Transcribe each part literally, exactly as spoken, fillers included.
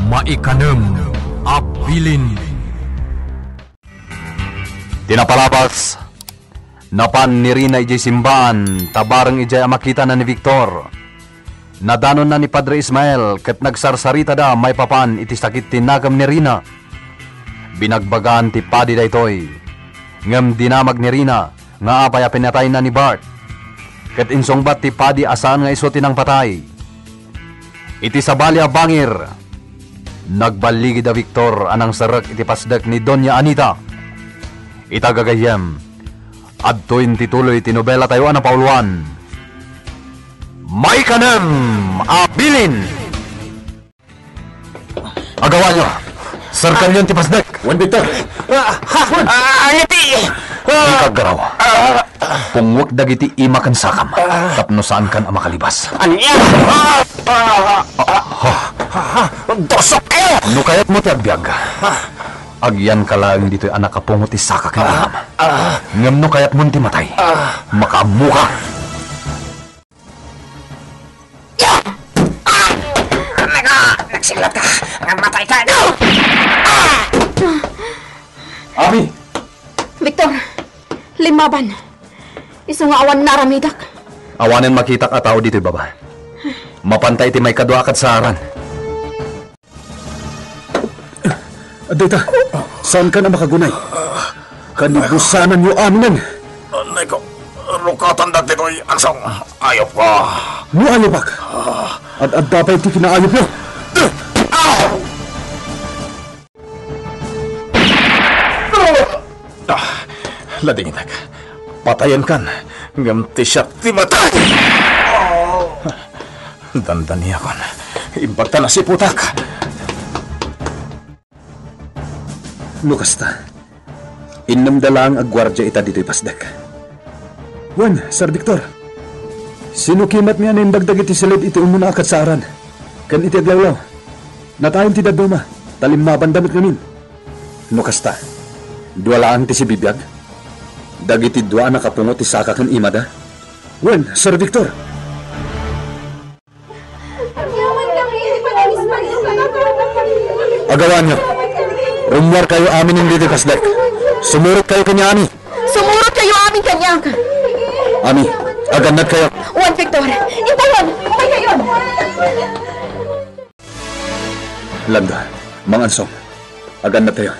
Maikanem a bilin. Ti napalabas, napan ni Rina idiay simbaan, ta bareng idiay a makitana ni Victor. Nadanonna ni Padre Ismael ket nagsarsaritada maipapan iti sakit ti nakem ni Rina. Binagbagaan ti padi daytoy, ngem dinamag ni Rina nga apay a pinatayna ni Bart. Ket insungbat ti padi a saan nga isu ti nangpatay. Iti sabali a bangir, nagballigi da Victor a nangserrek iti pasdek ni Doña Anita. Ita gagayyem, adtoyen ti tuloy ti nobela tayo a napauluan. Maikanem a bilin! Agawanyo, serkanyon ti pasdek. Wen, Victor. Ah, ha, ah, angiti. Dika aggaraw. Pungwek dagiti ima ken sakam tapno saankan a makalibas. Ania? Ah, ah, ah, ah, ah, dorsok kayo! No kayatmo ti agbiag, agyanka laeng ditoy a nakapungo ti saka ken imam. Ngem no kayatmon ti matay, makaammoka. Nagsillat ka! Namatay ka! Ami! Victor, limmaban. Isu nga awan naramidak. Awanen makitak a tao ditoy baba. Mapanta iti maikadua a kadsaaran. Adda ita, saankan a makagunay. Kanibusananyo aminen. Nay ko, rukatan dagitoy, Angsong. Ayop ka. No ayop ak, ad-adda pay ti kinaayopyo. Ah, ladinginak. Patayenkan, ngem ti siak ti matay. Dandaniakon. Imbag ta nasiputak. No kasta, innem da laeng a guardia ita ditoy pasdek. Wen, Sir Victor, sino kimatmi a naimbag dagiti siled iti umuna a kadsaaran ken iti aglawlaw? Natayen ti dadduma, ta limmabanda met ngamin. No kasta, dua laeng ti sibibiag? Dagiti dua a nakapungo ti saka ken imada? Wen, Sir Victor. Agawanyo. Rummuarkayo amin ditoy pasdek. Sumurotkayo kaniami. Sumurotkayo amin kaniak. Ami, agannadkayo. Wen, Victor. Intayon. Umaykayon. Landa, Mang Ansong, agannadtayo.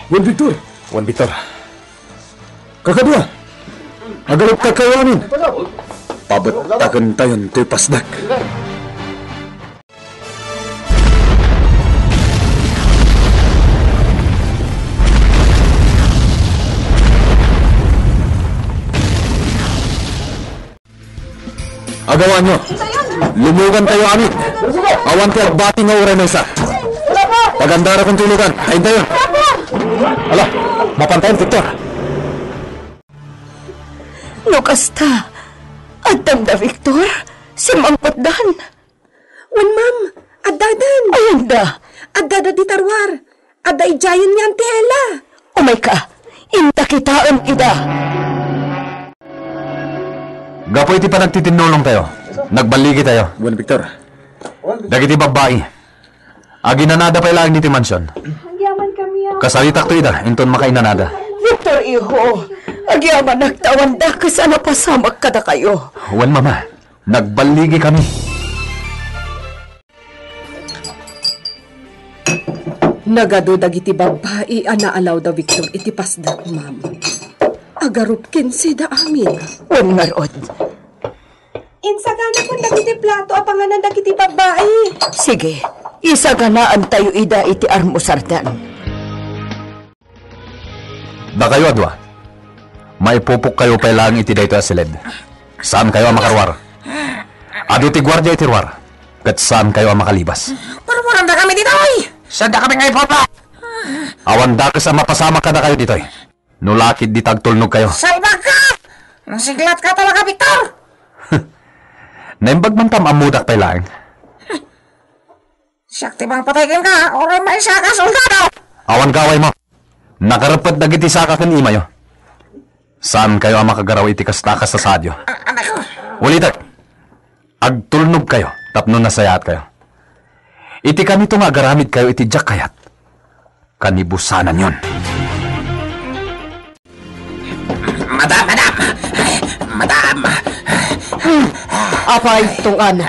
Wen, Victor. Wen, Victor. Kakadua, agaruptakkayo amin. Pabettakentayon toy pasdek. Agawanyo. Lumugantayo amin. Awan ti agbati nga uray maysa. Pagandarakon ti lugan. Intayon. Ala, mapantayon, Victor. No kasta, addan da, Victor? Simmangpetdan. Wen, ma'am, addadan. Ayanda? Addada dita ruar. Adda idiayen ni Auntie Ella. Umayka, inta kitaem ida. Gapu iti panagtitinnulongtayo, nagballigitayo. Wen, Victor. Dagiti babbai, aginanada pay laeng ditoy mansion. Kasaritakto ida inton makainanada. Victor, iho, agyamanak ta awan dakes a napasamak kadakayo. Wen, mama, nagballigikami. Nagadu dagiti babbai a naalaw da Victor iti pasdek, ma'am. Agarup kenkuada amin. Wen ngarud. Insaganakon dagiti plato a panganan dagiti babbai. Sige, isaganaantayo ida iti almusardan. Dakayo a dua, maipupokkayo pay laeng iti daytoy a siled. Saankayo a makaruar. Adu ti guardia iti ruar, ket saankayo a makalibas. Parparamda kami ditoy! Sanda kami nga ipopo! Awan dakes a mapasamak kadakayo ditoy. No lakid dita agtulnogkayo. Salbag ka! Nasiglat ka talaga, Victor! Naimbag man ta, ammodak pay laeng. Siak ti mangpatay kenka, uray maysa ka soldado! Awan gawaymo. Nakareppet dagiti saka ken imayo. Saankayo a makagaraw iti kasta a kasasaadyo. A-, anak ko. Ulitek. Agtulnogkayo tapno nasayaatkayo. Iti kanito nga agaramidkayo iti diak kayat, kanibusananyon. Madam, madam! Madam! Apay, Tong-an,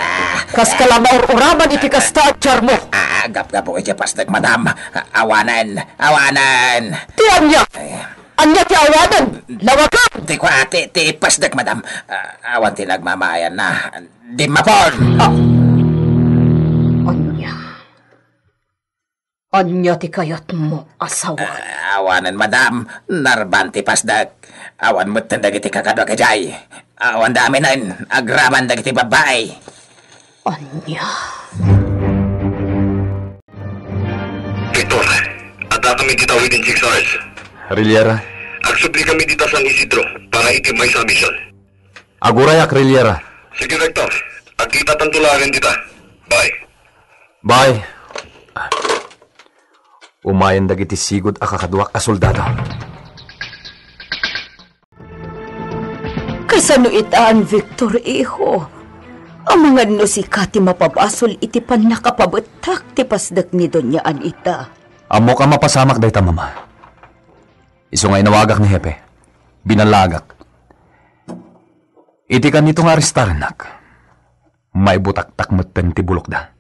kaska la maur-uraman iti kasta a tiarmo? Ah, gapgapu iti pasdek, madam. Awanen, awanen. Ti ania? Ania ti awanen? Lawagam! Ti kua, ti, ti pasdek, madam. Ah, awan ti nagmamayanna. Dimmapon! Ah. Ania? Ania ti kayatmo, asawa? Ah, awanen, madam. Narban ti pasdek. Awan metten dagiti kakadua idiay. Awan daminen agraman dagiti babbai. Ania? Victor, adda kami dita within six hours. Riliera. Agsubli kami dita San Isidro para iti maysa a mission. Agurayak, Riliera. Sige, Victor. Agkitatanto laeng dita. Bye. Bye. Umayen dagiti sigud a kakaduak a soldado. Kasano itan, Victor, iho? Amangan no sika ti mapabasol iti pannakapabettak ti pasdek ni Doña Anita. Ammok a mapasamak dayta, Mama. Isu nga inawagak ni Hepe. Binallaagak. Iti kanito nga arestarennak, maibutaktak metten ti bulokda.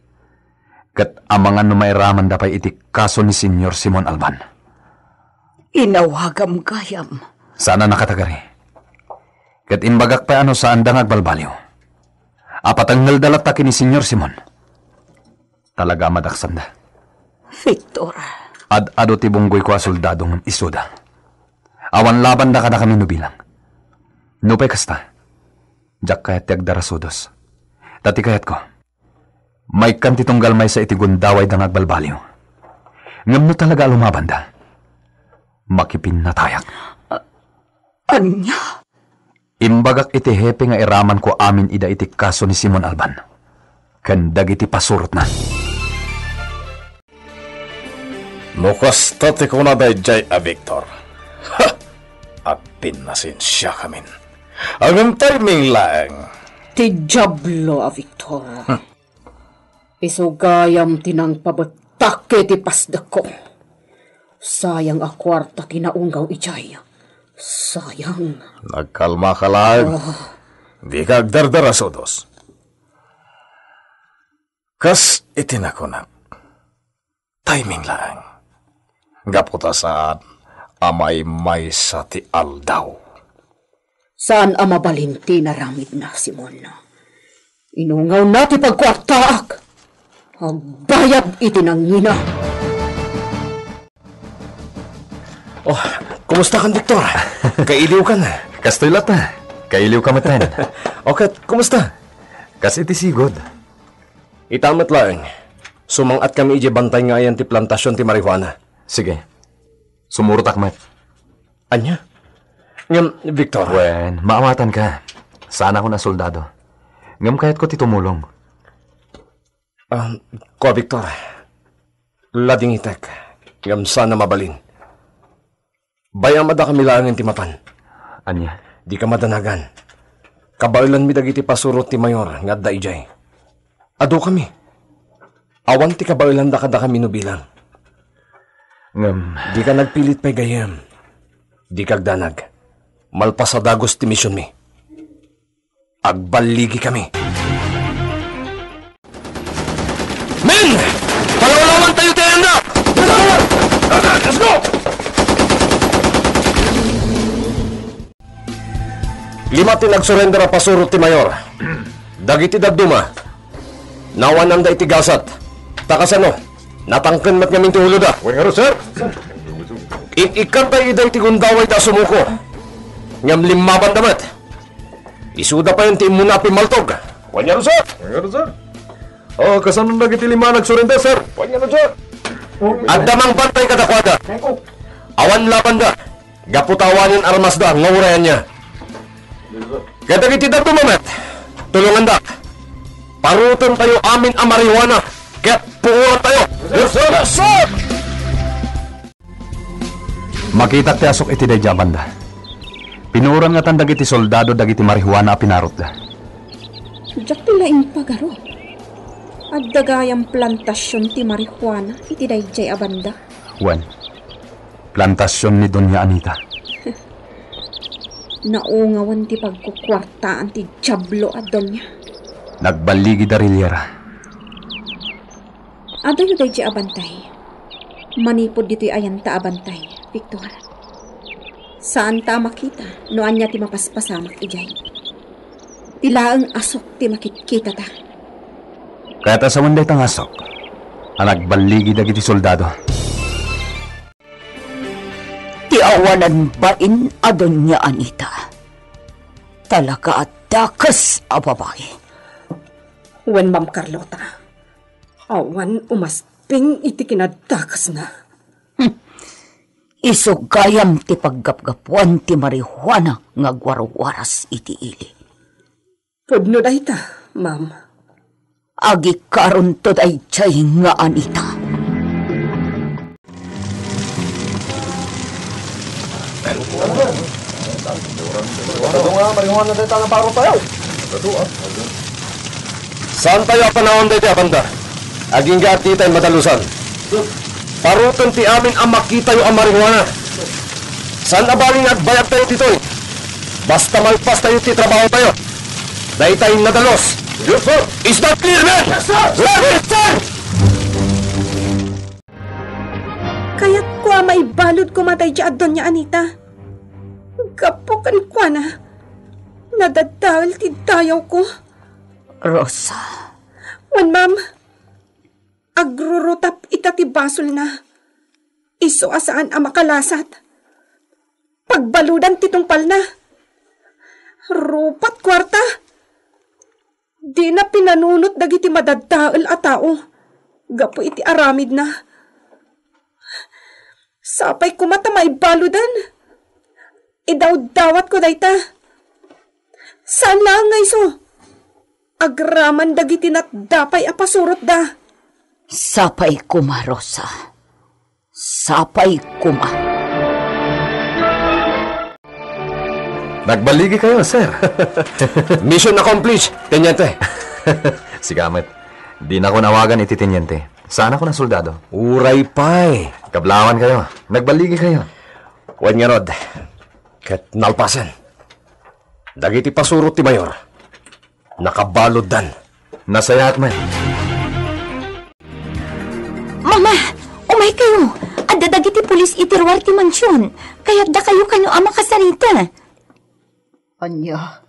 Ket amangan no mairamanda pay iti kaso ni Señor Simon Alban. Inawagam gayam. Saan a nakatagari. Ket imbagak pay a no saanda nga agbalbaliw, a patengngelda latta ken ni Señor Simon. Talaga a madaksanda. Victor. Ad-adu ti bunggoyko a soldado ngem isuda. Awan labanda kadakami no bilang. Nupay kasta, diak kayat ti agdarasudos. Ta ti kayatko, maikkan ti tunggal maysa iti gundawayda nga agbalbaliw. Ngem no talaga a lumabanda, makipinnatayak. Ania? Imbagak iti hepe nga iramanko amin ida iti kaso ni Simon Alban ken dagiti pasurotna. No kasta ti kuna daydiay a Victor, ha! Agpinnasensiakamin. Ngem timing laeng. Ti diablo a Victor. Hmm. Isu gayam ti nangpabettak iti pasdekko. Sayang a kuarta ti naunggaw idiay. Sayang. Nagkalmaka laeng. Ah. Dika agdardarasudos. Kas iti nakunak, timing laeng. Gapu ta saan a maymaysa ti aldaw. Saan a mabalin ti inaramidna, Simon. Inungawna ti pagkuartaak. Agbayad iti nangina. Oh, kumusta kan, Victor? Kailiw kan. Kastoy latta. Kailiw ka metten. O ket, kumusta? Kas iti sigud. Ita met laeng, sumang-at kami idiay bantay nga ayan ti plantasion ti marijuana. Sige. Sumurotak met. Ania? Ngem, Victor. Wen, maawatan ka. Saan a kuna soldado. Ngem kayatko ti tumulong. Um, kua, Victor. Ladingitek. Ngem saan a mabalin. Bay-am a dakami laengen ti mapan. Ania? Dika madanagan. Kabaelanmi dagiti pasurot ti mayor nga adda idiay. Adukami. Awan ti kabaelanda kadakami no bilang. Ngem. Dika nagpilit pay gayyem. Dika agdanag. Malpas a dagus ti misionmi. Agballigikami. Men! Palawlawantayo ti ayanda! Let's go! Lima ti nagsurrender a pasurot ti mayor. Dagiti dadduma, nawananda iti gasat. Ta kasano? Natangken met ngamin ti uloda. Wen ngarud, sir. Ik-ikkanta ida iti gundawayda a sumuko. Ngem limmabanda met. Isuda payen ti immuna a pimmaltog. Wen ngarud, sir. Wen ngarud, sir. Oh, kasano dagiti lima a nagsurrender, sir? Wen ngarud, sir. Adda mangbantay kadakuada. Awan labanda. Gapu ta awanen armasda nga urayanna. Kadagiti dadduma met, tulongandak. Parutentayo amin a marijuana ket puorantayo. Yes, sir. Yes, sir. Makitak ti asuk iti daydiay a banda. Pinuoran ngatan dagiti soldado dagiti marijuana a pinarutda. Diak ti laeng pagaro. Adda gayam plantasion ti marijuana iti daydiay a banda. Wen, plantasion ni Doña Anita. Naungawen ti pagkukuartaan ti Diablo a Doña. Nagballigida, Riliera. Adayo daydiay a bantay. Manipud ditoy ayanta a bantay, Victor. Saanta a makita no ania ti mapaspasamak idiay. Ti laeng asok ti makitkitata. Kayat a sawen dayta nga asok a nagballigi dagiti soldado. Ti awanan bain a Doña Anita. Talaga a dakes a babai. Wen, Ma'am Carlota, awan umasping iti kinadakesna. Hmm. Isu gayam ti paggapgapuan ti marijuana nga agwarwaras iti ili. Pudno dayta, ma'am. Agikaronto daydiay nga Anita. Adu nga, marijuana dayta nga paro tayo. Adu, ah. Saantayo a panawan dayta a banda? Agingga a ditayo madalusan. Parutem ti amin a makitayo a marijuana. Saan a bali nga agbayadtayo ditoy? Basta malpastayo ti trabahotayo. Dayta nadalus. Yes, sir. Is that clear, men? Yes, sir. Yes, sir. Kayatko a maibalud koma daydiay a Doña Anita. Gapu kenkuana, nadadael ti dayawko. Rosa. Wen, ma'am. Agrurutap ita ti basolna. Isu a saan a makalasat. Pagbaludan ti tungpalna. Rupat kuarta. Dina pinanunot dagiti madadael a tao gapu iti aramidna. Sapay koma ta maibaludan. Idawdawatko dayta. Saan laeng nga isu. Agraman dagiti natdapay a pasurotda. Sapay koma, Rosa. Sapay koma. Nagballigi kayo, sir. Mission accomplished, Teniente. Sigamet. Di na ko nawagan iti teniente. Saan ako na soldado? Uray pay. Kablawan kayo. Nagballigi kayo. Wen ngarud, ket nalpasen. Dagiti pasurot ti mayor, nakabaluddan. Nasayaat man. Mama, umay kayo. Adda dagiti pulis iti ruar ti mansion. Kayatda kayo kano a makasarita. Ania?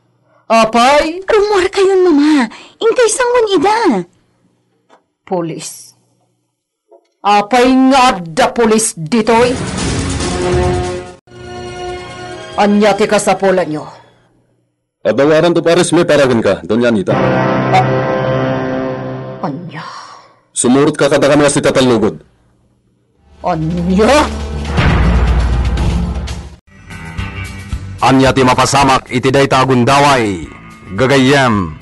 Apay? Rumuar kayon, Mama. Inkay sangwen ida. Pulis. Apay nga adda pulis ditoy? Ania ti kasapulanyo? Adda warrant of arrest mi para kenka, Doña Anita. Ah, ania? Sumurotka kadakami a sitatallugod. Ania? Ania ti mapasamak iti dayta a gundaway? Gagayyem,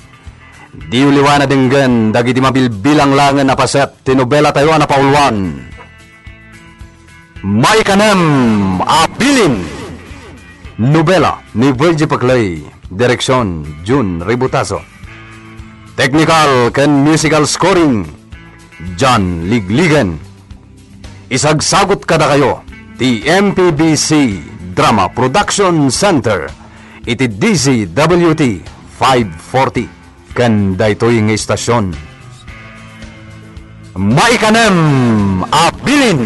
diyo liwa a denggen dagiti mabilbilang laengen a paset ti nobelatayo a napauluan. Maikanem a Bilin! Nobela ni Virgie Paclay, direksion Jun Ributaso. Technical ken musical scoring, John Ligligen. Isagsagut kadakayo ti M P B C Drama Production Center iti D Z W T five forty ken daytoy nga istasion. Maikanem a Bilin!